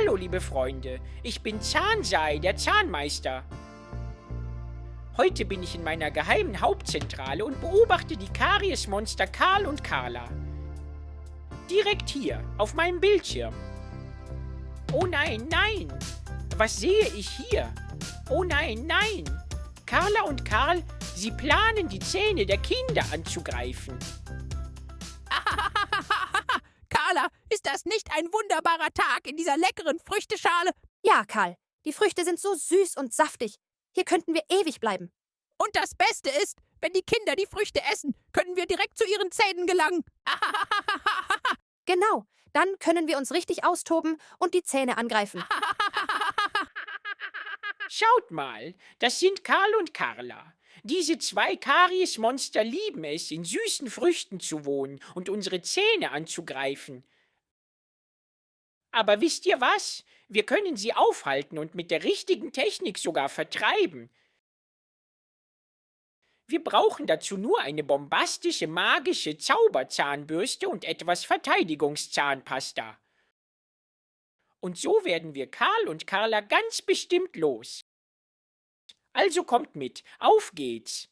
Hallo, liebe Freunde, ich bin Zahnsei, der Zahnmeister. Heute bin ich in meiner geheimen Hauptzentrale und beobachte die Kariesmonster Karl und Carla. Direkt hier, auf meinem Bildschirm. Oh nein, nein! Was sehe ich hier? Oh nein, nein! Carla und Karl, sie planen, die Zähne der Kinder anzugreifen. Carla, ist das nicht ein wunderbarer Tag in dieser leckeren Früchteschale? Ja, Karl, die Früchte sind so süß und saftig. Hier könnten wir ewig bleiben. Und das Beste ist, wenn die Kinder die Früchte essen, können wir direkt zu ihren Zähnen gelangen. Genau, dann können wir uns richtig austoben und die Zähne angreifen. Schaut mal, das sind Karl und Carla. Diese zwei Kariesmonster lieben es, in süßen Früchten zu wohnen und unsere Zähne anzugreifen. Aber wisst ihr was? Wir können sie aufhalten und mit der richtigen Technik sogar vertreiben. Wir brauchen dazu nur eine bombastische, magische Zauberzahnbürste und etwas Verteidigungszahnpasta. Und so werden wir Karl und Carla ganz bestimmt los. Also kommt mit, auf geht's.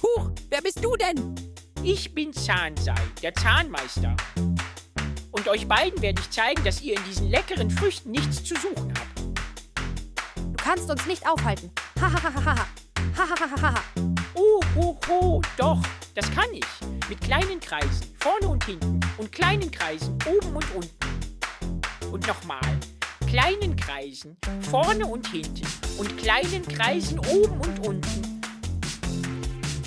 Huch, wer bist du denn? Ich bin Zahnsei, der Zahnmeister. Und euch beiden werde ich zeigen, dass ihr in diesen leckeren Früchten nichts zu suchen habt. Du kannst uns nicht aufhalten. Hahaha. Hahaha. Ho, doch, das kann ich. Mit kleinen Kreisen, vorne und hinten, und kleinen Kreisen, oben und unten. Und nochmal, kleinen Kreisen, vorne und hinten, und kleinen Kreisen, oben und unten.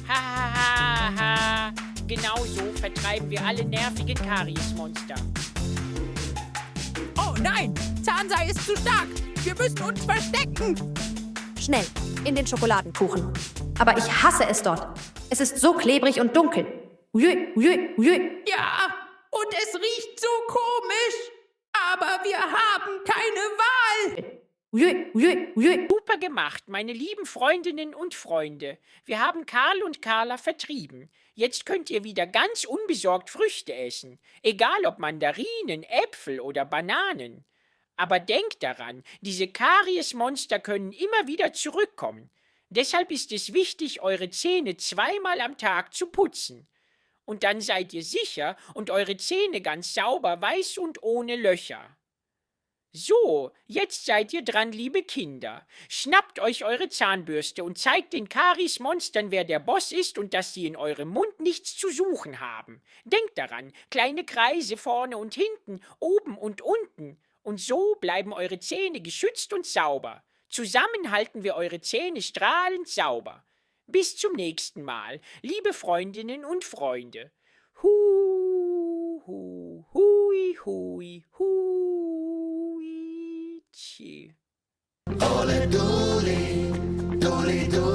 Ha. Genau so vertreiben wir alle nervigen Kariesmonster. Oh nein, Zahnsei ist zu stark. Wir müssen uns verstecken. Schnell, in den Schokoladenkuchen. Aber ich hasse es dort. Es ist so klebrig und dunkel. Ui. Ja, und es riecht so komisch. Aber wir haben keine Wahl. Ui. Super gemacht, meine lieben Freundinnen und Freunde. Wir haben Karl und Carla vertrieben. Jetzt könnt ihr wieder ganz unbesorgt Früchte essen. Egal ob Mandarinen, Äpfel oder Bananen. Aber denkt daran, diese Kariesmonster können immer wieder zurückkommen. Deshalb ist es wichtig, eure Zähne zweimal am Tag zu putzen. Und dann seid ihr sicher und eure Zähne ganz sauber, weiß und ohne Löcher. So, jetzt seid ihr dran, liebe Kinder. Schnappt euch eure Zahnbürste und zeigt den Kariesmonstern, wer der Boss ist und dass sie in eurem Mund nichts zu suchen haben. Denkt daran, kleine Kreise vorne und hinten, oben und unten. Und so bleiben eure Zähne geschützt und sauber. Zusammen halten wir eure Zähne strahlend sauber. Bis zum nächsten Mal, liebe Freundinnen und Freunde. Hui. Tschü. Ole duli, duli, duli.